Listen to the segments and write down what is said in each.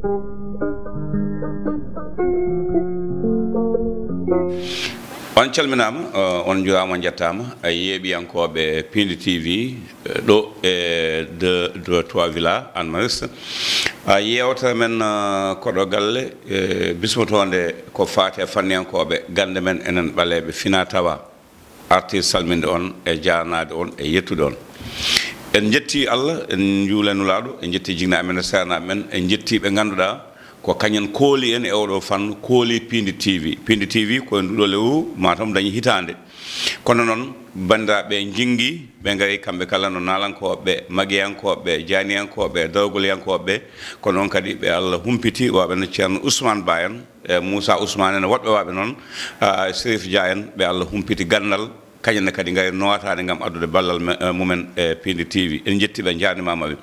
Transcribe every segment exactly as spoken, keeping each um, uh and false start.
On calminaama, eh, on njuuraama, on njettaama, eh, yeeɓiyankooɓe Piindi T V, eh, ɗo e deux, deux, trois Villa, Hann Maristes. Ah, yeewtere men, eh, koɗo galle, eh, bismotoonde ko faati e fanniyankooɓe gannde men enen ɓaleeɓe fina tawa. Arti salminde on e jaarnaade on e yettude on. En njetti Allah, en njuula Nulaaɗo, en njetti jinnaaɓe men e seernaaɓe men, en njetti ɓe ngannduɗaa ko kañen kooli en e oɗo fannu, kooli Piindi T V. Piindi T V ko e nduɗo lewru matam dañi hitaande. Kono noon, banndiraaɓe njinngi, ɓe ngari kamɓe kala no naalankooɓe, magiyankooɓe, jaaniyankooɓe, dawgoliyankooɓe, kono noon kadi ɓe Allah humpiti, waɓe no Ceerno Ousmane Ba en, e Moussa Ousmane en, woɗɓe waɓe noon, ah, Chérif Dia en, ɓe Allah humpiti ganndal, kañum ne kadi ngari nootaade ngam addude ballal me-, eh, mumen e Piindi T V. En njetti ɓe, njaarnimaama ɓe.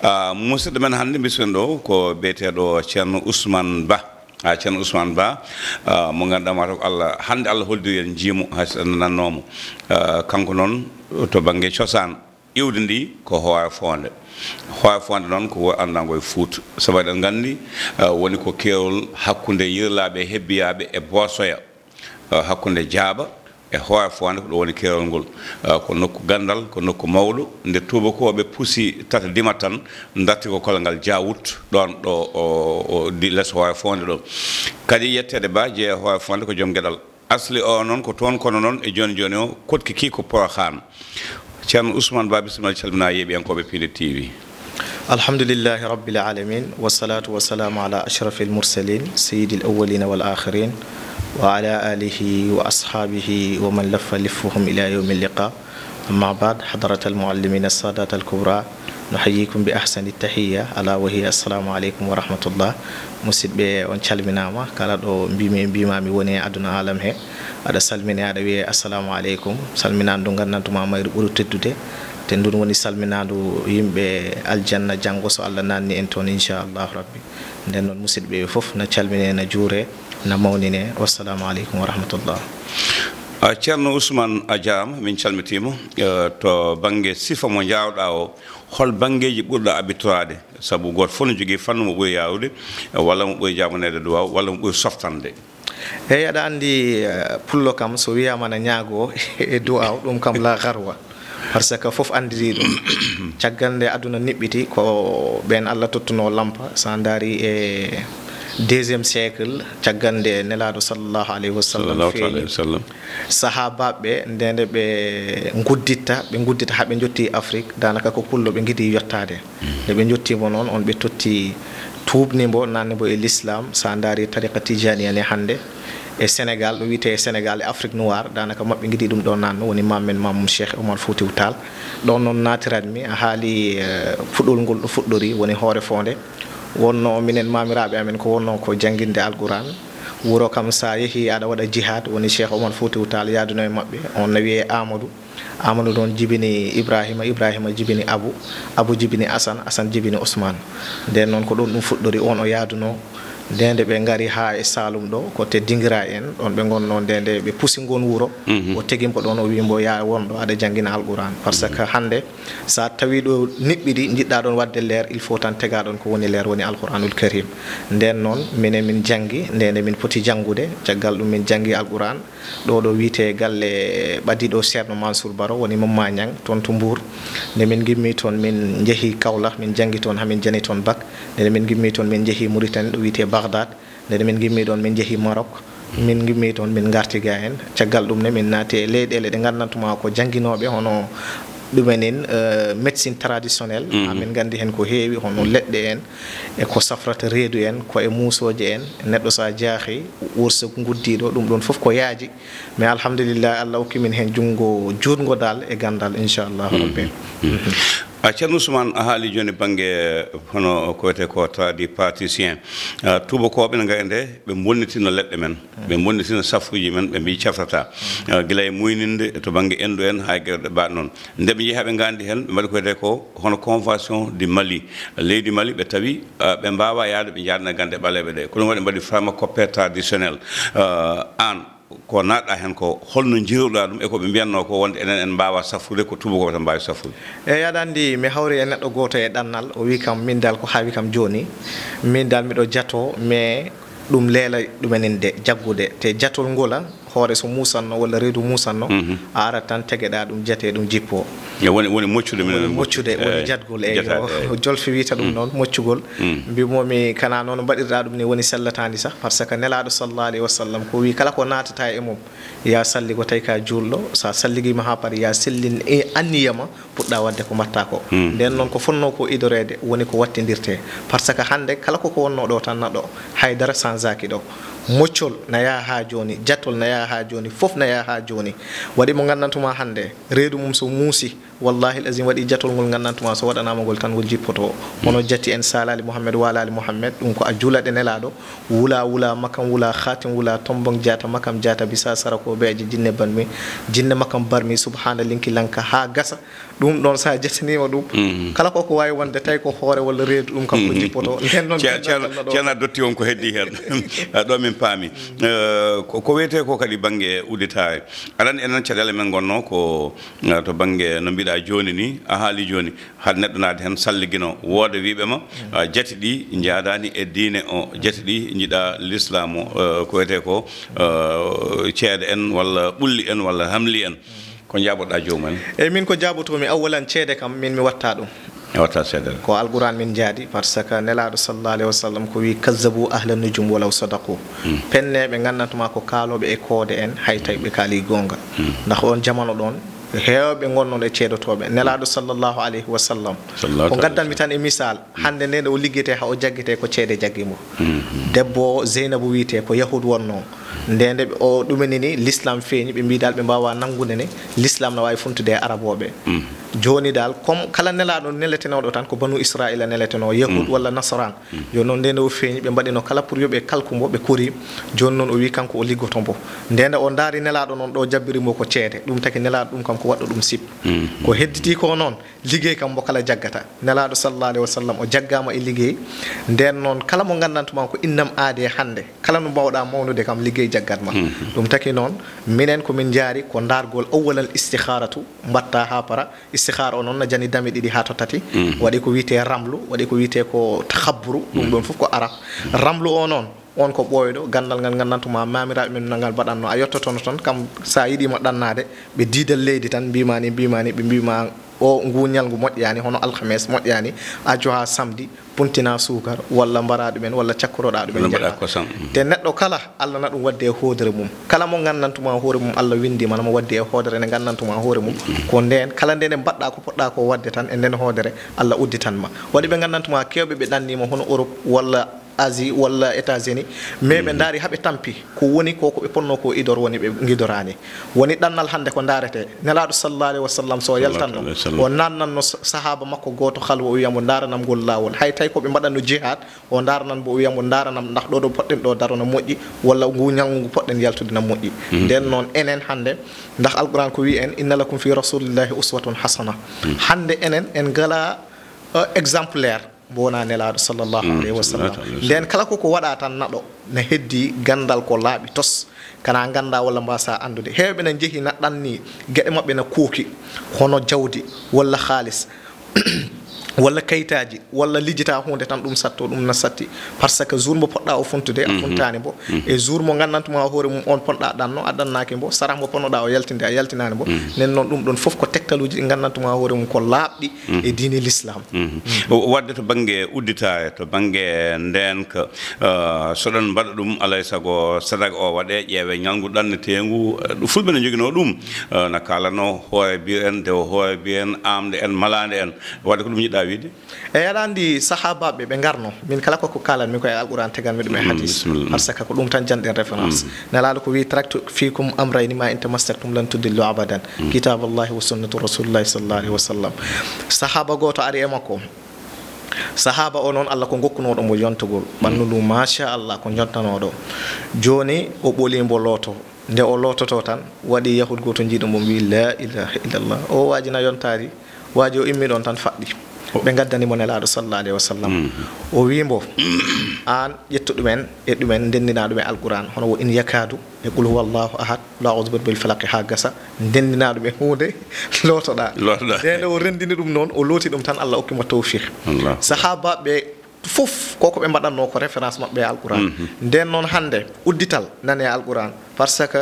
Ah, musidɗo men hannde, mbismen ɗo ko biyeteeɗo Ceerno Ousmane Ba. Ah, Ceerno Ousmane Ba, ah, mo ngannduɗaa maa taw ko Allah, hannde Allah holliri en njiimo, hay so en nannoomo. Ah, kanko noon to bannge cosaan, iwdi ndi ko Hoore Foonde. Hoore Foonde noon ko wuro anndango e Fuuta. Sabu eɗen nganndi, eh, woni ko keerol hakkunde Yirlaaɓe e Hebbiyaaɓe e Boosoya. Eh, hakkunde Jaaba e Hoore Foonde ko ɗo woni keerol ngol. Eh, ko nokku ganndal, ko nokku mawɗo. Nde tuubakooɓe pusi tata dimat tan, darti ko kolongal Jaawut, ɗoon ɗo o, o, di-, les Hoore Foonde ɗo. Kadi yetteede Ba, jeeya Hoore Foonde ko joom geɗal. Asli o noon ko toon, kono noon e jooni jooni o, koɗki ki ko Porokhane. Ceerno Ousmane Ba, bisimilla, calminaa yeeɓiyankooɓe Piindi T V. الحمد لله رب العالمين، والصلاة والسلام على أشرف المرسلين، سيد الأولين والآخرين، وعلى آله وأصحابه ومن لف لفهم إلى يوم اللقاء. أما بعد، حضرة المعلمين السادات الكبرى، نحييكم بأحسن التحية، ألا وهي السلام عليكم ورحمة الله. Musidɓe, on calminaama, kala ɗo mbimi, mbima mi woni e aduna alam he, aɗa salmine, aɗa wiye assalamu aleykum. Salminaandu ndu nganndantu ma mayru ɓuri teddude, te ndun woni salminaandu yimɓe aljanna janngo so Allah naanni en toon, inchallahu rabbi. Nden noon, musidɓe ɓe fof na calmine, na juure, na mawnine. Wassalamu aleykum wa rahmatullah. Ah, Ceerno Ousmane, a jaaraama, min calmitiima. Eh, to bannge sifa mo njaawɗaa o, hol banngeeji ɓurɗo abbitoraade? Sabu gooto fof no jogii fannu mo ɓuri yaawde, walla mo ɓuri jaamaneede duwaaw, walla mo ɓuri softande. Eey, aɗa anndi, eh, pullo kam, so wiyaama na ñaagoo e duwaaw, ɗum kam la garwa. Par ce que fof anndiri ɗum. Caggal nde aduna niɓɓiti, ko ɓeen Allah tottunoo lampa. So a ndaari e deuxième siècle, caggal nde Nelaaɗo sallallahu alayhi wa sallam feeñi, sahaabaaɓe ɓe, nde nde ɓe ngudditta, ɓe nguddita haa ɓe njotti Afrik, daanaka ko pullo ɓe ngidi yottaade. Nde ɓe njottiimo noon, on ɓe totti tuubni mbo, naatni mbo e l'islam. So a ndaari tariqa tijaniya ne hannde e Sénégal, ɗo wiyetee Sénégal e Afrique noire, daanaka maɓɓe ngidi ɗum ɗo naatno, woni maam men Maam Cheikh Omar Foutiyou Tall. Ɗoon noon naatirat-mi, a haali, eh, puɗol ngol ɗo fuɗɗori, woni Hoore Foonde. Wonno minen maamiraaɓe amen ko wonno ko jannginde Alquran. Wuro kam, so a yehii aɗa waɗa jihaad, woni Cheikh Omar Foutiyou Tall yaaduno e maɓɓe, on na wiyee Amadou. Amadou noon jibini Ibrahima, Ibrahima jibini Abu, Abu jibini Asan, Asan jibini Ousmane. Nden noon ko ɗoon ɗum fuɗɗori, oon o yaadunoo. Nden nde ɓe ngari haa e Saalum ɗo, ko te Dingira en, ɗoon ɓe ngonnoo, nden nde ɓe pusi ngoon wuro, o tegi mbo ɗoon, o wii mbo, "Yaa won ɗo, aɗa janngina Alquran." Par ce que hannde, so a tawii ɗo niɓɓiɗi, njiɗɗaa ɗoon waɗde leer, il faut tan tegaa ɗoon ko woni leer, woni Alquranul Karim. Nden noon, minen min janngi, nden nde min poti janngude, caggal ɗum min janngi Alquran. Ɗo ɗo wiyetee galle ɓadiiɗo Ceerno Mansour Baro, woni Mamma Ñang, toon to Mbuur. Nde min ngimmi toon, min njehi Kawlah, min janngi toon, haa min jani toon bak. Nde min ngimmi toon, min njehi Muritani, ɗo wiyetee Bagdad. Nde min ngimmi ɗoon, min njehi Maroc. Min ngimmi toon, min ngarti ga en. Caggal ɗum ne, min naati e leyɗeele ɗe nganndantu ma ko jannginooɓe, hono ɗumen en, eh, médecine traditionnelle. Haa min nganndi heen ko heewi, hono leɗɗe en, e ko safrata reedu en, ko e muusooje en. Neɗɗo so a jaaxi, wursa nguddiiɗo, ɗum ɗoon fof ko yaaji. Mais alhamdulillah, Allah okki min heen junngo juutngo dal e ganndal, inchallah rabbi. A Ceerno Ousmane, a haali jooni bannge, hono ko wiyetee ko tradipraticien. Ah, tuubakooɓe ne ngari nde, ɓe mbonnitina leɗɗe men, ɓe mbonnitina safuuji men, ɓe mbii cafrata. Ah, gila e muyninde to bannge enɗu en, haa e geɗe baaɗe noon. Nde ɓe njehi haa ɓe nganndi heen, ɓe mbaɗi ko wiyetee ko hono convention du Mali. Leydi Mali, ɓe tawi, ah, ɓe mbaawaa yahde ɓe njaadna gannde ɓaleeɓe ɗe. Ko ɗum waɗi ɓe mbaɗi pharmacopée traditionnel. Ah, aan, Ko naatɗa heen ko, holno njiiruɗa ɗum e ko ɓe mbiyatnoo ko, wonde enen en mbaawaa safrude, ko tuubakooɓe tan mbaawi safrude? Eey, aɗa anndi, mi hawri e neɗɗo gooto e ɗannal, o wii kam, miin dal ko haawi kam jooni, miin dal miɗo jatoo, mais ɗum leelay ɗumen inde jaggude, te jatol ngol an, hoore so muusanno walla reedu muusanno, a arat tan tegeɗaa ɗum jatee, ɗum jippoo. E woni, woni moccude minen. Woni moccude, woni jatgol, eey, jataade, eey. Jolfe wiyta ɗum noon, moccugol. Mbimomi, kana noon mbaɗirɗaa ɗum ni woni sellataani sah, parce que Nelaaɗo sallallahu alayhi wa sallam ko wii, kala ko naatata e mum, ya salligo tawi ka juulɗo, sa salligiima haa pari, ya sellin e anniya ma, puɗɗa waɗde ko mbaɗta ko. Nden noon ko fotnoo ko idoreede woni ko wattindirtee. Parce que hannde kala ko ko wonnoo ɗo tan naɗo, haydara sanzaaki ɗo. Moccol na yaha haa jooni, jatol na yaha haa jooni, fof na yaha haa jooni. Waɗi mo nganndantumaa hannde, reedu mum so muusi, wallahi al azim, waɗi jatol ngol nganndantumaa so waɗanaama ngol tan ngol jippoto. Hono jatti en, saalaali Muhammed, waalaali Muhammed, ɗum ko a juulaɗe Nelaaɗo, wula, wula, makam, wula, khatim, wula, tombong, jaata, makam, jaata, bisa, sara, ko beeje, jinne, barmi, jinne, makam, barmi, subhaana, linki, lanka, haa gasa. Ɗum ɗon, so a jataniima ɗum, kala ko ko waawi wonde, tawi ko hoore walla reedu, ɗum kam ko jippoto. Nden noon, Ceer-, Ceerno, Ceerno a dotti on ko heddi heen. Ah, ɗo min paami. Eh, ko, ko wiyetee ko kadi bannge udditaare. Aɗa anndi enen caɗeele men ngonnoo ko, eh, to bannge no mbiɗa jooni ni, a haali jooni, hade neɗɗo naade heen salligino, wooda wiiɓe ma, ah, jati ɗi njaadaani e diine o, jati ɗi njiɗa lislaam o, eh, ko wiyetee ko, eh, ceede en walla ɓulli en walla hamli en. Ko njaaboɗaa joomum en? Eyi, min ko njaabotoomi, awwalan ceede kam, min mi watta ɗum. A watta ceede? Ko Alquran min njaadi, parce que Nelaaɗo sallallahu alayhi wa sallam ko wii, "Kazzabu ahla nujum walaw sadaqu." Penne ɓe nganndantumaa ko kaalooɓe e koode en, hay tawi ɓe kaali goonga. Ndax oon jamano ɗoon, heewɓe ngonnoo e ceedotooɓe. Nelaaɗo sallallahu alayhi wa sallam, sallallahu ko ngaddanmi tan e misaal, hannde nde, nde o liggetee haa o jaggetee ko ceede jaggi mo. Debbo o Zeynabu wiyetee ko Yahud wonnoo. Nde, nde o ɗumenini, l'islam feeñi, ɓe mbii dal ɓe mbaawaa nanngude ne, l'islam na waawi funtude e Arabooɓe. Jooni dal, comme kala Nelaaɗo neletenooɗo tan ko Banu Israa'iila neletenoo, Yahud walla Nasaraan. Jooni noon, nde, nde o feeñi, ɓe mbaɗino kala pour yo ɓe kalku mbo, ɓe kori. Jooni noon, o wii kanko o liggoto mbo. Nde, nde o ndaari Nelaaɗo noon, ɗo jabbiri mbo ko ceede. Ɗum taki Nelaaɗo ɗum kam ko waɗɗo ɗum sip. Ko hedditii ko noon, liggey kam mbo kala jaggata. Nelaaɗo sallallahu alayhi wa sallam o jaggaama e liggey. Nden noon, kala mo nganndantumaa ko innam aadee hannde, kala no mbaawɗaa mawnude kam, liggey jaggat ma. Ɗum taki noon, minen ko min njaari ko ndaargol awwalal istikhaaratu, mbatta haa para. Istikhaara o noon na jani dame ɗiɗi haa to tati. Waɗi ko wiyetee ramlu, waɗi ko wiyetee ko takhabburu, ɗum ɗon fof ko arab. Ramlu o noon, on ko ɓooyɗo, ganndal ngal nganndantumaa maamiraaɓe men nangal mbaɗatno, a yottotono tan, kam sa yiɗiima ɗannaade, ɓe diidal leydi tan, mbiima ni, mbiima ni, ɓe mbiima o ngu ñalngu moƴƴaani, hono alhames moƴƴaani, a joha samedi, puntina suukar, walla mbara ɗumen, walla cakkoroɗa ɗumen, walla mbaɗa njaha. Kosam. Te neɗɗo kala, Allah na ɗum wadde e hoodere mum. Kala mo nganndantumaa hoore mum, Allah winndi ma, na mo wadde e hoodere nde nganndantumaa hoore mum. Ko ndeen, kala nde nde mbaɗɗa ko poɗɗa ko wadde tan, e nden hoodere, Allah udditan ma. Waɗi ɓe nganndantumaa keewɓe ɓe ɗanniima hono Europe, walla Asie walla États-Unis, mais ɓe ndaari haa ɓe tampi, ko woni ko, ko ɓe potnoo ko idor woni ɓe ngidoraani. Woni ɗannal hannde ko ndaaretee. Nelaaɗo sallallahu alayhi wa sallam so o yaltanno, sallallahu alayhi wa sallam, o naatnanno sa-, sahaaba makko gooto halwa, o wiya mbo, "Ndaaranam ngol laawol." Hay tawi ko ɓe mbaɗatno jihad, o ndaaranan mbo, o wiya mbo, "Ndaaranam ndax ɗo, ɗo poɗɗen ɗo daro na moƴƴi, walla ngu ñalngu ngu poɗɗen yaltude na moƴƴi." Nden noon enen hannde, ndax Alquran ko wii en, "Inna lakum fi rasulillahi uswatun hasana." Hannde enen en ngala, eh, exemplaire. Mbo wonaa Nelaaɗo sallallahu alayhi wa sallam. Sallallahu alayhi wa sallam. Nden kala ko ko waɗa tan naɗo, na heddi ganndal ko laaɓi tos, kana ngannda walla mbasa anndude. Heewɓe na njehi na ɗanni, geɗe maɓɓe na kooki, hono jawdi, walla haalis, walla kayitaaji, walla lijjita huunde tan ɗum satto, ɗum na satti. Parce que jour mbo poɗɗa o funtude, a funtaani mbo. E jour mo nganndantumaa hoore mum on ponɗa ɗanno, a ɗannaaki mbo, sara mbo ponnoɗa o yaltinde, a yaltinaani mbo. Nden noon ɗum ɗon fof ko tektaluuji ɗi nganndantumaa hoore mum ko laaɓɗi e diine l'islam. O-, waɗde to bannge udditaare, to bannge ndeenka, eh, so ɗon mbaɗa ɗum, alay sago sadaka o waɗe, ƴeewe ñalngu ɗanneteengu, eh, ɗum fulɓe no njoginoo ɗum, eh, na kaalanoo hoore biyen, dewo hoore biyen, aamde en, malaande en. Waɗde ko ɗum njiɗɗa wiide? Eyi, aɗa anndi sahaabaaɓe ɓe ngarno, min kala ko, ko kaalan mi ko e Alquran tegan mi ɗum e hadis. Bisimilla. Parce que ko ɗum tan janɗen référence. Nelaaɗo ko wii, "Taraktu fiikum amrayni ma in tamassaktum lan tudillu abadan." Kitaballahi wa sunnatu rasulillahi sallallahu alayhi wa sallam. Sahaaba gooto ari e makko. Sahaaba o noon, Allah ko ngokkunooɗo mo yontugol. Ɓanndu ndu, machallah, ko jontanooɗo. Jooni, o ɓoli mbo looto. Nde o loototo tan, waɗi yahud gooto jiiɗo mbo, wii, "La ilaha illallah." O waaji na yontaari. Waaji o immi ɗon tan faɗɗi. Ɓe ngaddani mo Nelaaɗo sallallahu alayhi wa sallam. O wii mbo, "Aan, ƴettu ɗumen e ɗumen, ndenndinaa ɗum e Alquraan, hono wo in yakaadu e qul huwa Allahu ahad, qul a'uuzu bi rabbil falaq haa gasa, ndenndinaa ɗum e huunde, lootoɗaa." Lootoɗaa. Ndeen o renndini ɗum noon, o looti ɗum tan, Allah okki mo tawfiq. Allah. Sahaabaaɓe fof, ko ko ɓe mbaɗatnoo ko référence maɓɓe e Alquraan. Ndeen noon hannde, uddital nani e Alquraan. Par ce que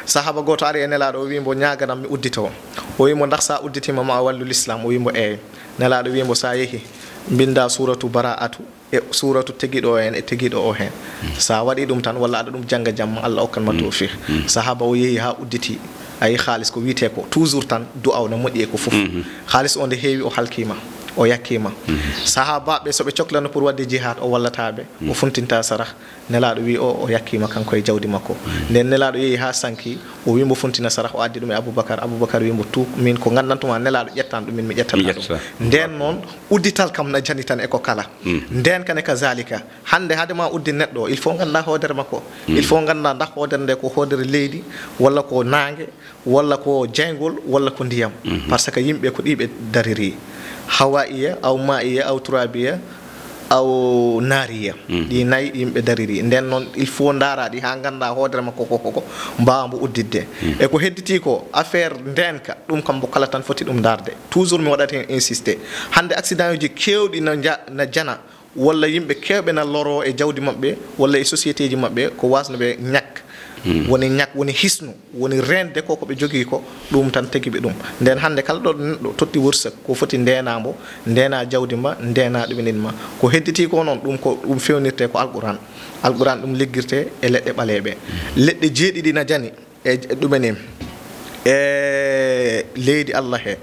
sahaaba gooto ari e Nelaaɗo, o wii mbo, "Ñaaganam mi udditoo." O wii mbo, "Ndax sa udditiima ma a wallu Lislaam?" O wii mbo, "Eey." Nelaaɗo wii mbo, "Sa yehi, mbinnda suuratu Baraa'atu e suuratu tegiiɗo o heen e tegiiɗo o heen. Sa waɗi ɗum tan, walla aɗa ɗum jannga jamma, Allah okkan ma tawfiq." Sahaaba o yehi haa udditi, a yi haalis ko wiyetee ko, toujours tan du'aaw na moƴƴi e ko fof. Haalis o nde heewi, o halkiima, o yakkiima. Sahaabaaɓe so ɓe coklano pour waɗde jihaad, o wallata ɓe, o funtinta sarah. Nelaaɗo wii o, o yakkiima kanko e jawdi makko. Nden Nelaaɗo yehi haa sanki, o wii mbo funtina sarah, o addi ɗum e Abubakar. Abubakar wii mbo, "Tuuk, min ko nganndantu ma Nelaaɗo ƴettan ɗum, min mi ƴettata ɗum." Nden noon, uddital kam na jani tan e ko kala. Nden kane kazaalika. Hannde hade ma uddin neɗɗo, il faut ngannda hoodere makko. Il faut ngannda ndax hoodere nde ko hoodere leydi, walla ko naange, walla ko jeyngol, walla ko ndiyam. Par ce que yimɓe ko ɗi ɓe dariri. Hawaiya, aw maiya, aw turabiya, aw naariya. Ɗi nayi yimɓe dariri. Nden noon, il faut ndaara ɗi haa ngannda hoodere makko ko, ko, ko mbaawa mbo udditde. E ko hedditi ko affaire ndeenka, ɗum kam mbo kala tan foti ɗum ndaarde. Toujours mi waɗat heen insisté. Hannde accident uji keewɗi na nja-, na jana, walla yimɓe keewɓe na loroo e jawdi maɓɓe, walla e société ji maɓɓe, ko wasno ɓe ñak. Woni ñak, woni hisnu, woni reende ko, ko ɓe jogii ko, ɗum tan tagi ɓe ɗum. Nden hannde kala ɗo neɗɗo totti wursak, ko foti ndeena mbo, ndeena jawdi ma, ndeena ɗumenin ma. Ko hedditi ko noon, ɗum ko, ɗum fewnirte ko Alquran. Alquran ɗum liggirte e leɗɗe ɓaleeɓe. Leɗɗe jeeɗiɗi na jani e, e ɗumenin, e leydi Allah he.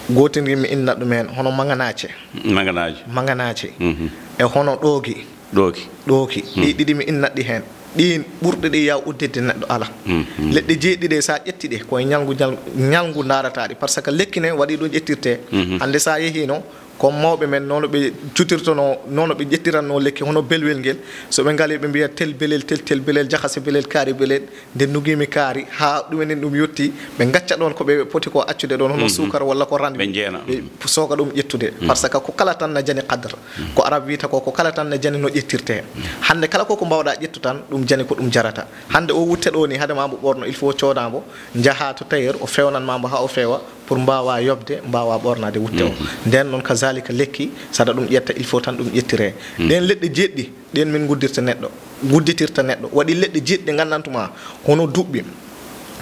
Gootin mi inna ɗum heen, hono maŋanaace. Maŋanaaje. Maŋanaace. Mhm. E hono ɗooki. Ɗooki. Ɗooki. Mhm. Ɗi ɗiɗi mi innat ɗi heen. Ɗiin ɓurɗe ɗi yaw udditde neɗɗo ala. Mhm. Leɗɗe jeeɗiɗi ɗe, so a ƴetti ɗe, ko e ñalngu, ñal-, ñalngu ndaarataa ɗi. Par ce que lekki ne waɗi ɗo ƴettirtee. Mhm. Hannde so a yehiino, ko mawɓe men, nono ɓe cutirtonoo, nono ɓe ƴettiratnoo lekki, hono belwel ngel. So ɓe ngalii, ɓe mbiya tel belel, tel, tel belel, jahase belel, kaari belel. Nde ndugiimi kaari, haa ɗum enen ɗum yotti, ɓe ngacca ɗoon ko ɓe poti ko accude ɗoon, hono suukar walla ko rannde. Ɓe njeena. Ɓe sooka ɗum ƴettude. Mhm. Par ce que ko kala tan na jani qadr. Mhm. Ko Arab wiyata ko, ko kala tan na jani no ƴettirtee. Mhm. Hannde kala ko ko mbaawɗaa ƴettu tan, ɗum jani ko ɗum jarata. Hannde o wutte ɗo ni, hade ma mbo ɓorno, il faut cooda mbo, njaha to tailleur, o fewnan ma mbo haa o feewa, pour mbaawa yoɓde, mbaawa ɓornaade wutte o. Mhm. Nden noon, kazaalika lekki, so aɗa ɗum ƴetta, il faut tan ɗum ƴettiree. Mhm. Ɗeen leɗɗe jeeɗiɗi, ɗeen min nguddirta neɗɗo, ngudditirta neɗɗo. Waɗi leɗɗe jeeɗiɗi ɗe nganndantu ma, hono duɓɓi,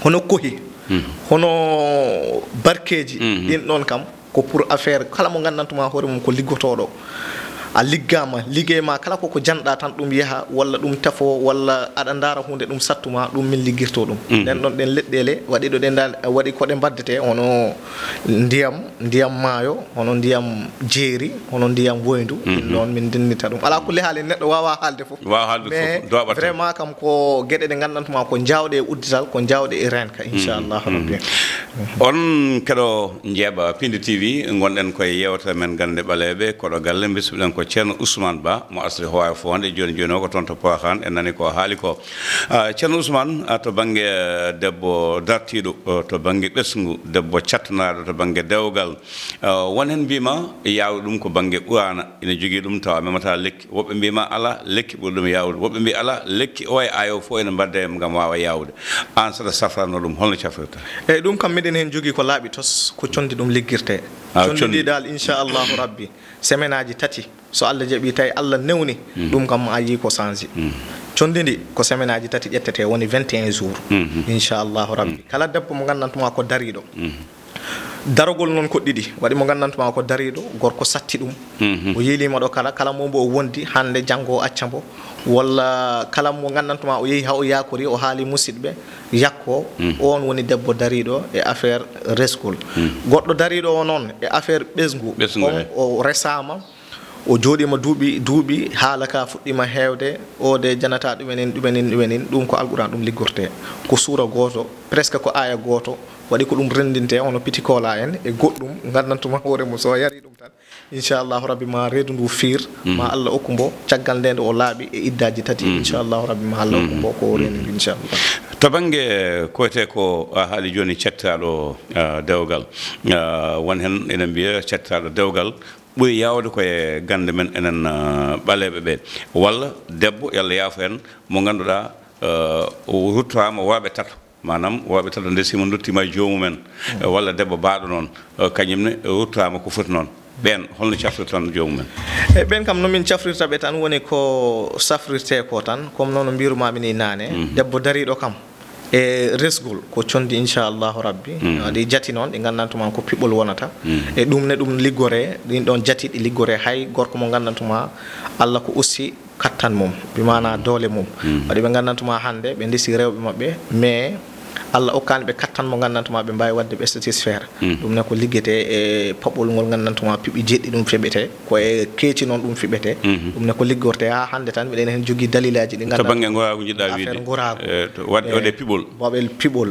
hono kohi, mhm, hono barkeeji, mhm, ɗin ɗon kam, ko pour affaire kala mo nganndantu ma hoore mum ko liggotooɗo. A liggaama, liggey ma kala ko ko janɗa tan ɗum yaha, walla ɗum tafo, walla aɗa ndaara huunde ɗum sattu ma, ɗum min liggirto ɗum. Mhm. Nden ɗon ɗen leɗɗeele, waɗi ɗo ɗen dal, waɗi ko ɗe mbaddete, hono ndiyam, ndiyam maayo, hono ndiyam jeeri, hono ndiyam woyndu, mhm, ɗin ɗon min ndennita ɗum. Alaa kulli haali, neɗɗo waawaa haalde fof. Waawaa haalde fof, doɓata. Mais vraiment kam ko geɗe ɗe nganndantu ma ko jaawɗe e uddital, ko jaawɗe e reenka, mhm, inchallahu, mhm, rabbi. On keɗo Jeeɓa Pindi T V, ngonɗen koye yeewtere men Gannde Ɓaleeɓe, koɗo galle, mbismiɗen ko Ceerno Ousmane Ba, mo asli Howaay Foonde, jooni jooni o ko toon to Pooraxaan, en nani ko haali ko. Ah, Ceerno Ousmane, ah, to bannge, eh, debbo dartiiɗo, oh, to bannge ɓesngu, debbo cattanaaɗo to bannge dewgal, ah, won heen mbiima yaawde ɗum ko bannge Quraana, ina jogii ɗum tawa memata lekki. Woɓɓe mbiima alaa, lekki ɓuri ɗum yaawde. Woɓɓe mbii alaa, lekki oya ayo fof ene mbaɗde ngam waawa yaawde. Aan saɗa safrano ɗum, holno cafrirta? Eyi, ɗum kam miɗen heen jogii ko laaɓi tos, ko conndi ɗum liggirtee. Ah, conndi conndi. Ndi dal, inchallahu rabbi, semaine aji tati, so Allah jaɓi, tawi Allah newni, mhm, ɗum kam a yii ko change. Mhm. Conndi ndi ko semaine aji tati ƴettetee, woni vingt et un jours. Mhm. Inchallahu rabbi. Mhm. Kala debbo mo nganndantu ma ko dariiɗo. Mhm. Darogol noon ko ɗiɗi. Waɗi mo nganndantu ma ko dariiɗo, gorko satti ɗum. Mhm. O yiiliima ɗo kala, kala mo mbo o wondi, hannde, janngo o acca mbo. Walla kala mo nganndantu ma o yehi haa o yaakori, o haali musidɓe, yakko, mhm, oon woni debbo dariiɗo e affaire reskol. Mhm. Goɗɗo dariiɗo o noon e affaire ɓesngu, ɓesngu, on, eyi, o resaama, o jooɗiima duuɓi, duuɓi, haala ka fuɗɗiima heewde, o de janata ɗumenin, ɗumenin, ɗumenin, ɗum ko Alquraan ɗum liggortee. Ko suura gooto, presque ko aaya gooto, waɗi ko ɗum renndintee, hono pitikola en e goɗɗum, nganndantu ma hoore mum, so yari ɗum tan, inchallahu rabbi, ma reedu ndu fiir, mhm, ma Allah okku mbo, caggal nde nde o laaɓi e iddaaji tati, mhm, inchallahu rabbi, ma Allah okku mbo ko o, mhm, reeniri, inchallah. To bannge ko wiyetee ko a haali jooni, cettaaɗo, ah, dewgal, ah, won heen ene mbiya cettaaɗo dewgal, ɓuri yaawde ko e gannde men enen, eh, ɓaleeɓe ɓe, walla debbo, yo Allah yaafo en, mo ngannduɗaa, eh, o ruttoraama worɓe tato, maanaam worɓe tato nde sima nduttiima e joomumen, eh, walla debbo baaɗo noon, eh, kañum ne ruttoraama ko foti noon. Ɓeen, holno cafrirton joomumen? E ɓeen kam, no min cafrirta ɓe tan, woni ko safrirtee ko tan, comme nono mbirumaami ni naane, debbo dariiɗo kam e resgol ko conndi, inchallahu rabbi. Ɗi jati noon, ɗi nganndantu ma ko piɓol wonata. E ɗum ne ɗum liggoree, ɗin ɗon jati ɗi liggoree, hay gorko mo nganndantu ma Allah ko usti kattan mum, bi maana doole mum. Waɗi ɓe nganndantu ma hannde, ɓe ndesi rewɓe maɓɓe, mais Allah okkaani ɓe kattan mo nganndantu ma ɓe mbaawi waɗde ɓe satisfaire. Ɗum ne ko liggetee e paɓol ngol nganndantu ma piɓi jeɗɗi ɗum feɓetee, ko e keeci noon ɗum fiɓetee. Ɗum ne ko liggortee haa hannde tan, miɗen heen jogii dalilaaji ɗi to nganndantu bannge ngoraagu njiɗɗa affaire wiide, ngoraagu. Eh, to waɗ-, waɗe piɓol. Waɗe piɓol.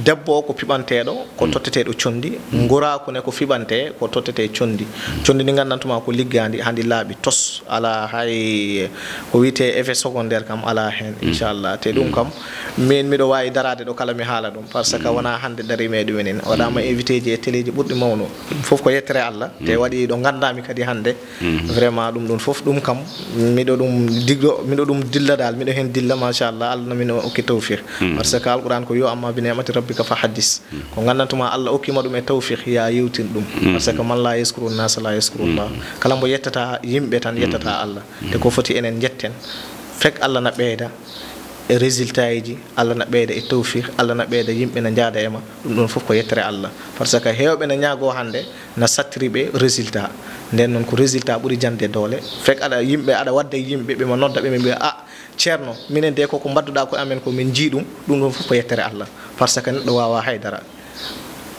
Debbo o ko piɓanteeɗo, ko totteteeɗo conndi. Ngoraaku ne ko fiɓantee, ko tottetee conndi. Conndi ndi nganndantu ma ko liggaandi, hannde laaɓi tos, alaa hay ko wiyetee effet secondaire kam alaa heen, inchallah. Te ɗum kam, min miɗo waawi daraade ɗo kala mi haala ɗum, parce que wonaa hannde dariimi e ɗumen en. Waɗaama invité ji e télé ji ɓurɗi mawno. Ɗum fof ko yettere Allah. Te waɗi ɗo nganndaami kadi hannde. Vraiment, ɗum ɗum fof ɗum kam, miɗo ɗum diglo, miɗo ɗum dilla dal, miɗo heen dilla, machallah, Allah no min okki tawfiq. Parce que Alquran ko yo amma bi ni'mati rabbika fa haddis. Ko nganndantu ma Allah okkiima ɗum e tawfiq, ya yewtin ɗum. Parce que man la yaskuru nasa la yaskuru Allah. Kala mbo yettata yimɓe tan, yettata Allah. Te ko foti enen njetten. Fek Allah na ɓeyda e résultat ji, Allah na ɓeyda e tawfiq, Allah na ɓeyda yimɓe na njaada e ma. Ɗum ɗon fof ko yettere Allah. Parce que heewɓe na ñaagoo hannde, na sattiri ɓe résultat. Nden noon ko résultat ɓuri jande doole. Fek aɗa yimɓe, aɗa wadda e yimɓe, ɓe ma nodda ɓe, ɓe mbiya, "Ah, Ceerno, minen de koko mbadduɗaa ko amen ko min njii ɗum." Ɗum ɗon fof ko yettere Allah. Parce que neɗɗo waawaa haydara.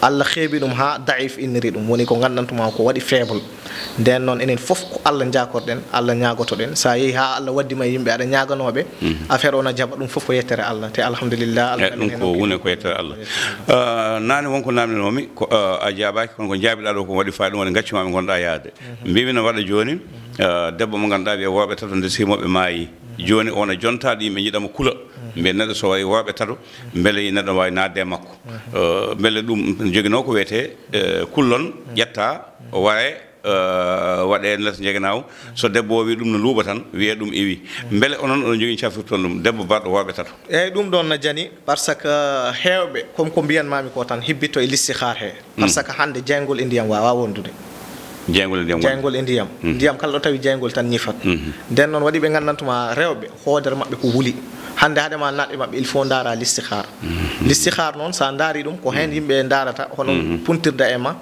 Allah xeebi ɗum haa daif inniri ɗum, woni ko nganndantu ma ko waɗi faible. Nden noon, enen fof ko Allah njaakorɗen, Allah ñaagotoɗen. So a yehi haa Allah waddi ma e yimɓe aɗa ñaaganooɓe, affaire o na jaɓa, ɗum fof ko yettere Allah. Te alhamdulillah, Allah. E ɗum ko woni ko yettere Allah. Ah, naane won ko namdinoomi, ko, ah, a jaabaaki, kono ko njaabiɗaa ɗo ko waɗi faayiida, ɗum waɗi ngaccu ma ɓe ngonɗaa yaade. Mbimi no waɗa jooni, ah, debbo mo ngannduɗaa wiya worɓe tato nde simo ɓe maayi. Jooni o na jonta ɗi, ɓe njiɗa mo kula. Mbiya neɗɗo so waɗi worɓe tato, mbele neɗɗo waawi naatde e makko. Eh, mbele ɗum joginoo ko wiyetee, eh, kullon, ƴetta, waye, eh, waɗe nder njegenaaw. So debbo o wi ɗum no luuɓa tan, wiye ɗum iwi. Mbele onon oɗon jogii cafrirton ɗum, debbo baɗɗo worɓe tato? Eyyi, ɗum ɗon na jani, parce que heewɓe, comme ko mbiyanmaami ko tan, hibbitto e listixaar he. Parce que hannde jeyngol e ndiyam waawaa wondude. Jeyngol e ndiyam wonde. Jeyngol e ndiyam. Ndiyam kala ɗo tawi jeyngol tan ñifat. Nden noon waɗi ɓe nganndantuma rewɓe, hoodere maɓɓe ko wuli. Hannde hade ma naatɓe maɓɓe, il faut ndaara listixaar. Listixaar noon, so a ndaari ɗum, ko heen yimɓe ndaarata, hono puntirda e ma,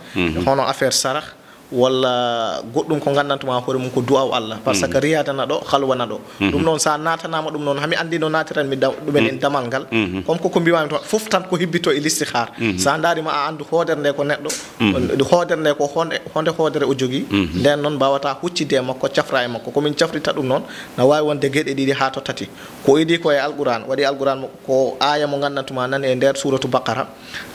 hono affaire sarax, walla goɗɗum ko nganndantuma hoore mum ko du'aw Allah. Parce que riyaada na ɗo, halwa na ɗo. Ɗum noon, so a naatanaama ɗum noon, hami anndi no naatiran mi daw-, ɗumen en damal ngal. Comme ko ko mbiimaami toon, fof tan ko hibbito e listixaar. So a ndaari ma a anndu hoodere nde ko neɗɗo, hoodere nde ko honde, honde hoodere o jogii. Nden noon, mbaawata huccitde e makko, cafra e makko. Ko min cafrita ɗum noon, na waawi wonde geɗe ɗiɗi haa to tati. Ko idii ko e Alquraan, waɗi Alquraan mo, ko aaya mo nganndantuma nan e nder Suuratu Baqara.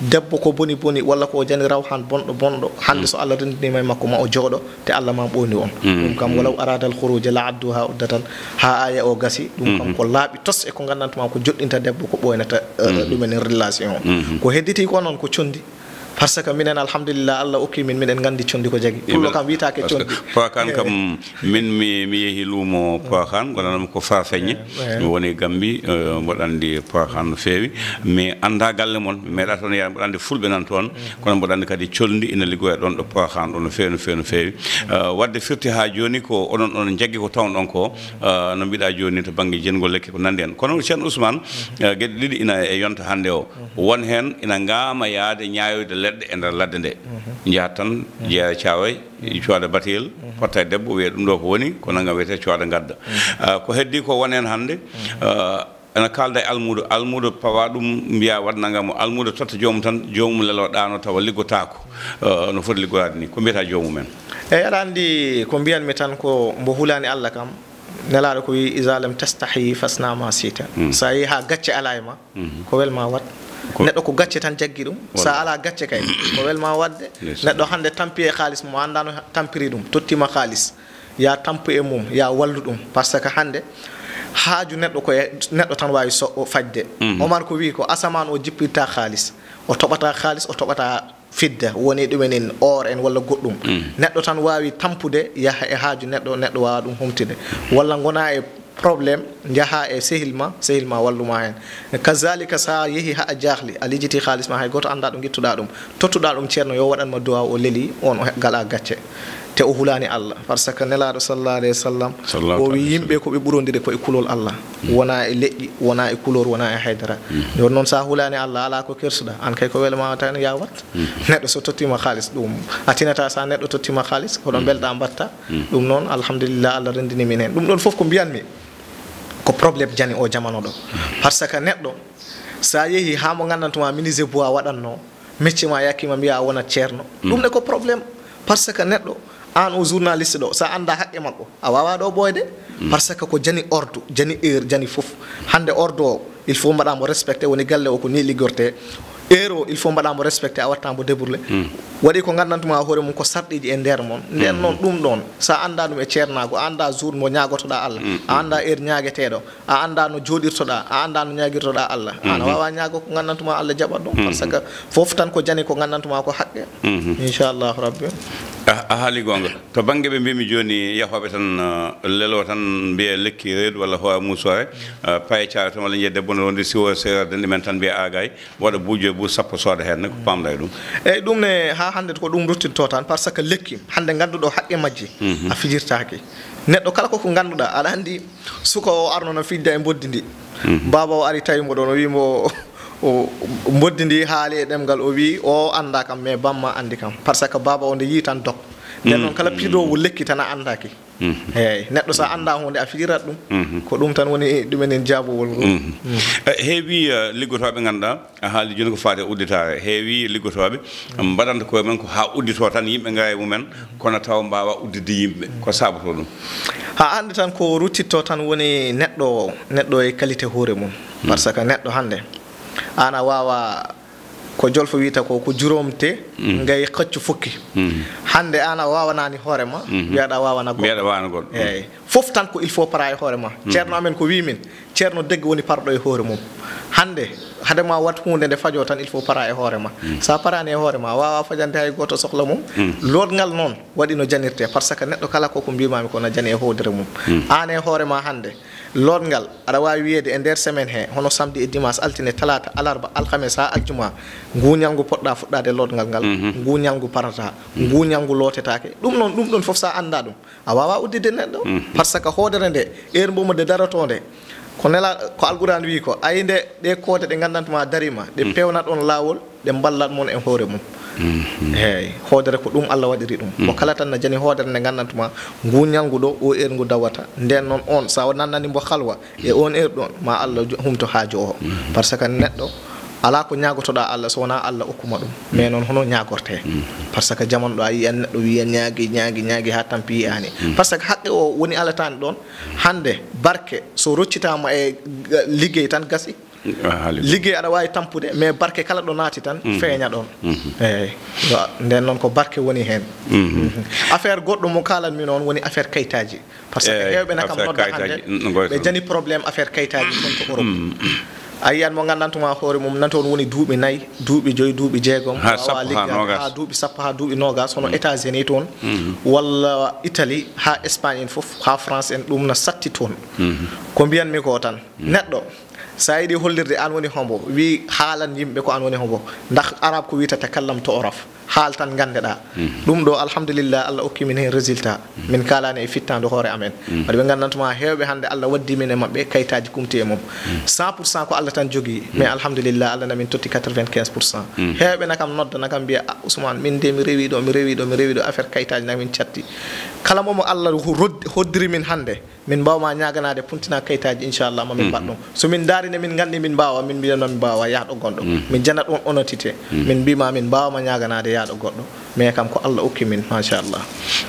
Debbo ko boni boni, walla ko o jani rawhan bonɗo bonɗo, hannde so Allah renndiniima e makko, ma o jooɗo, te Allah ma ɓooynu on. Ɗum kam, walaw arada al khuruja la adduha uddatan, haa aaya o gasi, ɗum kam ko laaɓi tos e ko nganndantuma ko joɗɗinta debbo, ko ɓooynata, eh, ɗumen en relation o. Ko hedditi ko noon ko conndi, parce que minen, alhamdulillah, Allah okki min, miɗen nganndi conndi ko jagi. Pullo kam wiyetaake conndi. Pookan kam, min mi, mi yehi luumo Pookan, gonanam ko Farafeññe. Mi woni Gambi, eh, mboɗo anndi Pookan no feewi. Mi annda galle mon, mi meeɗa toon yaade, mboɗo anndi fulɓe nan toon. Kono mboɗo anndi kadi colndi ina liggoya ɗoon ɗo Pookan ɗo no feewi, no feewi, no feewi. Eh, wadde firti haa jooni ko onon, onon njaggi ko tawon ɗon ko, eh, no mbiɗa jooni to bannge jengol lekki ko nanndi heen. Kono Ceerno Ousmane, eh, geɗe ɗiɗi ina e yonta hannde o. Won heen ina ngaama yaade ñaayoyde leɗɗe e nder ladde nde. Njahat tan, jeeya caawoy, cuwada bateyel, potta e debbo, wiya ɗum ɗo ko woni, ko nanngam wiyetee cuwada ngadda. Ah, ko heddi ko won heen hannde, ah, ena kaalda e almuudo, almuudo pawa ɗum, mbiya waɗ nanngam o, almuudo totta joomum tan, joomum lelo ɗaano tawa liggotaako, ah, no foti liggoraade ni. Ko mbiyata joomum en? Eyi, aɗa anndi ko mbiyanmi tan ko mbo hulaani Allah kam, Nelaaɗo ko wi, "Iza lam tastahi fasna ma sita." So a yehi haa gacce alaa e ma, ko wel ma waɗ. Neɗɗo ko gacce tan jaggi ɗum. So a alaa gacce kay, ko wel ma waɗde. Neɗɗo hannde tampi e kaalis mo anndaano tampiri ɗum, tottima kaalis. Ya tampu e mum, ya wallu ɗum. Parce que hannde haaju neɗɗo ko e neɗɗo tan waawi so-, o fajde. Omar ko wi ko asamaan o jippirta kaalis. O toɓata kaalis, o toɓata fidda, woni ɗumen en or en walla goɗɗum. Neɗɗo tan waawi tampude, yaha e haaju neɗɗo, neɗɗo waawa ɗum humtinde. Walla ngona e problème, njaha e sehil ma, sehil ma wallu ma heen. Kazalika, so a yehi haa a jaahli, a lijiti haalis ma, hay gooto annda ɗo ngittuɗa ɗum. Tottuɗa ɗum ceerno, yo waɗan ma duwaaw, o leli, on o he-, gala gacce. Te o hulaani Allah. Parce que Nelaaɗo sallallahu alayhi wa sallam, o wi yimɓe ko ɓe ɓurondiri ko e kulol Allah. Wona e leƴƴi, wona e kulol, wona e haydara. Ɗon noon, so a hulaani Allah, alaa ko kersuɗa. An kay ko welo ma tan ya wat. Neɗɗo so tottima haalis, ɗum a tinata. So neɗɗo tottima haalis, ko ɗon belɗa mbatta. Ɗum noon, alhamdulillah, Allah renndini min heen. Ɗum ɗon fof ko mbiyanmi, ko problème jani o jamano ɗo. Parce que neɗɗo, so a yehi haa mo nganndantu ma menuisier bois waɗatno, mecce ma yakkima mbiya a wonat ceerno. Ɗum ne ko problème. Parce que neɗɗo, an o journaliste ɗo, so a annda haqqe makko, a wawa ɗo ɓooyde. Parce que ko jani ordre, jani heure, jani fof. Hannde ordre o, il faut mbaɗa mo respecté, woni galle o ko ni liggorte. Heure o, il faut mbaɗa mo respecté, a watta mo débourlé. Waɗi ko nganndantu ma hoore mum ko sarɗiji e nder mon. Nden noon ɗum ɗon, so a annda ɗum e ceernaago, a annda jour mo ñaagotoɗa Allah, a annda heure ñaageteɗo, a annda no jooɗirtoɗa, a annda no ñaagirtoɗa Allah. An a wawa ñaago ko nganndantu ma Allah jaɓat ɗum. Parce que fof tan ko jani ko nganndantu ma ko haqqe. Inchallahu Rabbi. A, a haali goonga. To bannge ɓe mbimi jooni, yahooɓe tan, uh, lelo tan mbiya lekki reedu walla hoore muusoore, uh, paye caare tan walla njiya debbo no wondi siwo seereer denɗi men tan mbiya aagay, waɗa buujo e buus sappo sooda heen, ne ko pamɗa e ɗum? Eyyi, ɗum ne haa hannde ko ɗum ruttinto tan, parce que lekki hannde ngannduɗo haqqe majji a fijirtaaki. Neɗɗo kala ko ko ngannduɗa, aɗa anndi suka o arno no fijda e mboddi ndi. Baaba o ari tawi mo ɗon, o wi mo, o, mboddi ndi haali e ɗemngal, o wi o annda kam, mais bamma anndi kam. Parce que baaba o nde yii tan dok. Nden noon kala piidoowo lekki tan a anndaki. Eyyi, neɗɗo so a annda huunde a fijirat ɗum. Ko ɗum tan woni ɗumen en jaabowol ngol. Eh, heewi, eh, liggotooɓe ngannduɗaa, a haali jooni ko faati e udditaare. Heewi liggotooɓe mbaɗanta koye men ko haa udditoo tan yimɓe ngara e mumen, kono tawa mbaawa udditde yimɓe. Ko saabotoo ɗum? Haa hannde tan ko ruttitto tan woni neɗɗo, neɗɗo e qualité hoore mum. Parce que neɗɗo hannde, an a waawa, ko jolfo wiyta ko, ko juróom te ngay xëcc fukki. Hannde an a waawanani hoore ma, mbiyaɗa waawana goɗɗo. Mbiyaɗa waawana goɗɗo. Eyyi. Fof tan ko il faut para e hoore ma. Ceerno amen ko wi min, ceerno degge woni parɗo e hoore mum. Hannde, hade ma wat huunde nde fajo tan, il faut para e hoore ma. So a parani e hoore ma, a waawa fajande hay gooto sohla mum. Lootngal noon waɗi no janirte, parce que neɗɗo kala ko ko mbimami ko no jani e hoodere mum. An e hoore ma hannde, lootngal, aɗa waawi wiyeede e nder semaine he, hono samedi e dimanche, altine, talaata, alarba, alhames haa aljuma, ngu ñalngu poɗɗa fuɗɗaade lootngal ngal, ngu ñalngu parata, ngu ñalngu lootetaake. Ɗum noon, ɗum ɗon fof so a annda ɗum, a waawa udditde neɗɗo. Parce que hoodere nde, heure mbo mo nde darotoo nde, ko nela, ko Alquraan wi ko, ayi nde ɗe koode ɗe nganndantu ma darima, ɗe pewnat on laawol, ɗe mballat mon e hoore mum. Eyyi, hoodere ko ɗum Allah waɗiri ɗum. Mo kala tan na jani hoodere nde nganndantu ma, ngu ñalngu ɗo, o heure ngu dawata. Nden noon on, so a nannani mbo halwa, e on heure ɗon, ma Allah jo-, humto haaju o. Parce que neɗɗo, alaa ko ñaagotoɗa Allah so wonaa Allah okkuma ɗum. Mais noon hono ñaagorte. Parce que jamanu ɗo a yiyan neɗɗo wiya ñaagi, ñaagi, ñaagi haa tampi yiyaani. Parce que haqqe o woni alataani ɗon. Hannde, barke, so roccitaama e ga-, liggey tan gasi. Liggey aɗa waawi tampude, mais barke kala ɗo naati tan, feeña ɗon. Eyyi. Wa-, nden noon ko barke woni heen. Affaire goɗɗo mo kaalanmi noon woni affaire kayitaaji. Parce que heewɓe na kam nodda hannde, ɓe jani problème affaire kayitaaji toon to Europe. A yiyan mo nganndantu ma hoore mum nan toon woni duuɓi nayi, duuɓi joyi, duuɓi jeegom, haa wawa sappo, haa liggaade, noogas. Haa duuɓi sappo, haa duuɓi noogas, hono États-Unis toon, walla Italie, haa Espagne en fof, haa France en, ɗum na satti toon. Ko mbiyanmi ko tan, neɗɗo, so a yiɗi hollirde an woni hombo, wi haalan yimɓe ko an woni hombo. Ndax arab ko wiyta takallam to oraf. Haal tan nganndeɗaa. Ɗum ɗo, alhamdulillah, Allah okki min heen résultat. Min kaalani e fittaandu hoore amen. Waɗi ɓe nganndantu ma heewɓe hannde Allah waddi min e maɓɓe kayitaaji kumti e mum. Cent pour cent ko Allah tan jogii. Mais alhamdulillah, Allah na min totti quatre-vingt-quinze pour cent. Heewɓe na kam nodda, na kam mbiya, "Ah, Ousmane, min de mi rewi ɗo, mi rewi ɗo, mi rewi ɗo, affaire kayitaaji na min catti." Kala mo mo Allah hu-, roddi-, hoddiri min hannde, min mbaawma ñaaganaade puntina kayitaaji, inchallah, ma min mbaɗ ɗum. So min ndaari nde min nganndi min mbaawa, min mbiya noon min mbaawa, yah ɗo gonɗo. Min janat on honnêteté. Min mbiima min mbaawma ñaaganaade yah ɗo goɗɗo. Mais kam ko Allah okki min, machallah.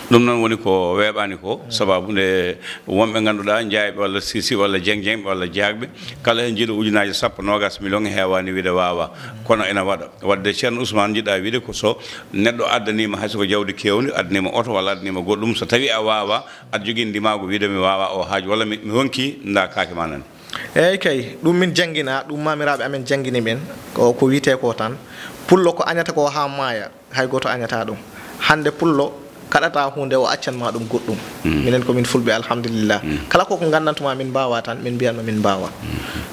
Ɗum noon woni ko weeɓaani ko, sababu nde wonɓe ngannduɗaa njaayɓe walla sisi walla jeng jengɓe walla jaagɓe, kala heen jiiɗo ujunaaji sappo, noogas million heewaani wiide waawa, kono ena waɗa. Waɗde Ceerno Ousmane njiɗɗaa wiide ko so neɗɗo addaniima hay so ko jawdi keewndi, addaniima oto walla addaniima goɗɗum, so tawii a waawa, aɗa jogii ndimaagu wiide mi waawa o haaju walla mi, mi ronki nda kaake ma nani. Eyyi kay, ɗum min janngina, ɗum maamiraaɓe amen janngini min, ko, ko wiyetee ko tan, Pullo ko añata ko haa maaya, hay gooto añataa ɗum. Hannde pullo kaɗataa huunde, o accan ma ɗum goɗɗum. Minen ko min fulɓe, alhamdulillah. Kala ko ko nganndantuma min mbaawaa tan, min mbiyan ma min mbaawaa.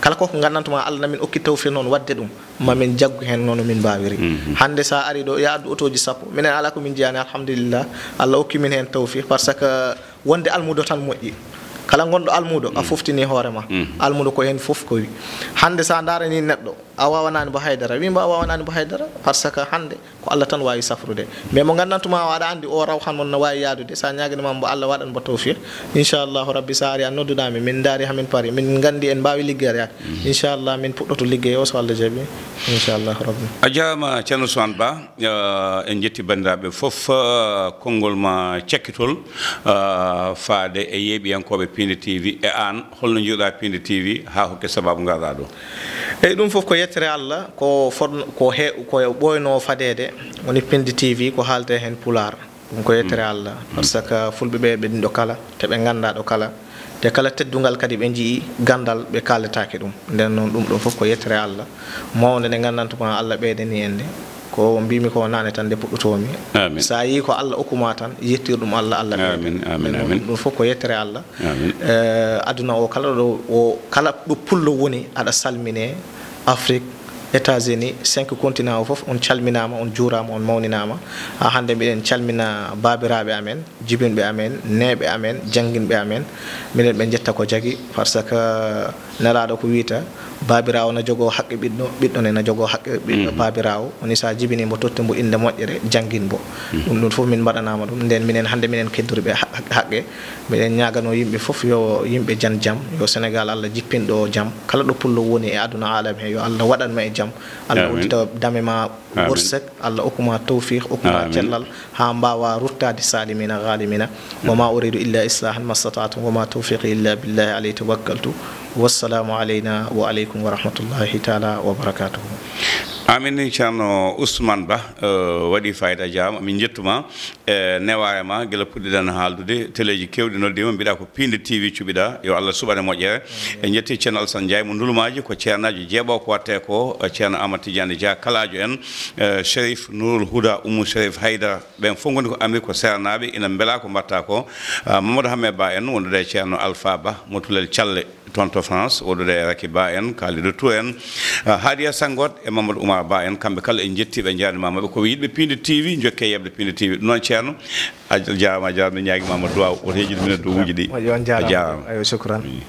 Kala ko ko nganndantuma Allah na min okki tawfiq noon waɗde ɗum, ma min jaggu heen noon no min mbaawiri. Hannde so a arii ɗo, yo a addu otooji sappo. Minen alaa ko min njiyaani, alhamdulillah. Allah okki min heen tawfiq, parce que wonde almuudo tan moƴƴi. Kala ngonɗo almuudo, a foftini hoore ma. Almuudo ko heen fof ko wi. Hannde so a ndaaranii neɗɗo, a waawanaani mbo haydara, wi mbo a waawanaani mbo haydara, parce que hannde ko Allah tan waawi safrude. Mais mo nganndantuma o, aɗa anndi o rawhan mon no waawi yaadude, so a ñaaganiima mbo, Allah waɗan mbo tawfiq. Inchallahu Rabbi, so a arii a nodduɗaa mi, min ndaari haa min pari, min nganndi en mbaawi liggeede. Inchallah, min puɗɗoto liggey o, so Allah jaɓi. Inchallahu Rabbi. A jaaraama, Ceerno Ousmane Ba. Eh, en njetti banndiraaɓe fof, eh, konngol ma cakkitol, eh, faade e yeeɓiyankooɓe Piindi T V e aan, holno njiiruɗaa Piindi T V haa hokke sabaabu ngarɗaa ɗo? Eyi, ɗum fof ko yettere Allah, ko fotno, ko he-, ko ɓooynoo fadeede, woni Piindi T V, ko haaletee heen Pulaar. Ɗum ko yettere Allah, parce que fulɓe ɓe, ɓe ɗo kala, te ɓe nganndaa ɗo kala, te kala teddungal kadi ɓe njiyii ganndal, ɓe kaaletaake ɗum. Nden noon, ɗum ɗo fof ko yettere Allah mawnde nde nganndantuma Allah ɓeydanii en nde. Ko mbimi ko naane tan nde puɗɗotoomi. Amin. So a yii ko Allah okkuma tan, yettir ɗum Allah, Allah ɓeyda. Amin, amin, nden noon, amin. Ɗum ɗo fof ko yettere Allah. Amin. Eh, aduna o kala ɗo, o kala ɗo pullo woni, aɗa salmine, Afrique, États-Unis, cinq continent o fof, on calminaama, on juuraama, on mawninaama. Haa hannde mbiɗen calmina baabiraaɓe amen, jibinɓe amen, neeɓe amen, jannginɓe amen. Minen ɓe njetta ko jagi, parce que nelaaɗo ko wiyta, baabiraawo na jogoo haqqe ɓiɗɗo, ɓiɗɗo ne na jogoo haqqe ɓiɗɗo baabiraawo. Woni so a jibinii mbo, totti mbo innde moƴƴere, janngin mbo. Ɗum ɗum fof min mbaɗanaama ɗum. Nden minen hannde minen keddori ɓe ha-, haqqe. Miɗen ñaaganoo yimɓe fof yo yimɓe jan jam, yo Senegaal Allah jippin ɗo jam. Kala ɗo pullo woni e aduna aalam he, yo Allah waɗan ma e jam. Allah uddita dame ma, wërsëg, Allah okku ma tawfiq, okku ma cellal, haa mbaawa ruttaade saalimina, gaalimina. Wa ma uridu illa islahan mastata'tu, wa ma tawfiqi illa billahi alayhi tawakkaltu. Wassalamu alayna wa alaykum wa rahmatullahi taala wa barakatuhu. Amin, Ceerno Ousmane Ba, eh, waɗi fayida, jaama, min njettuma. E newaare ma, gila puɗɗiɗen haaldude, teleeji keewɗi noddiima, mbiɗa ko Piindi T V cuɓiɗa, yo Allah suɓane moƴƴere. En njetti Ceerno Alassane Ndiaye mo Ndulumaaji, ko ceernaajo jeeɓo ko watte ko, Ceerno Amadou Tidiane Dia, kalaajo en, eh, Cherif Nourul Huda, Oumou Cherif Haydara, ɓen fof ngoni ko Amérique, ko seernaaɓe, ina mbela ko mbatta ko. Ah, Mamadou Hamme Ba en, wondude e Ceerno Alpha Ba, mo Tulel Calle. Toon to France, woɗɗude e Racky Ba en, Kalidou Touré en, ah, Hadia Sangot e Mamadou Oumar Ba en, kamɓe kala en njettii ɓe, njaarniima maɓɓe. Ko yiɗɓe Piindi T V, njokke yeɓde Piindi T V. Ɗum noon, Ceerno, a jaaraama, a jaaraama, min ñaagiima ma duwaaw, woto yejjit minen duwuuji ɗi. Moƴƴi, on jaaraama. A jaaraama. Ayo, shukran. Mm.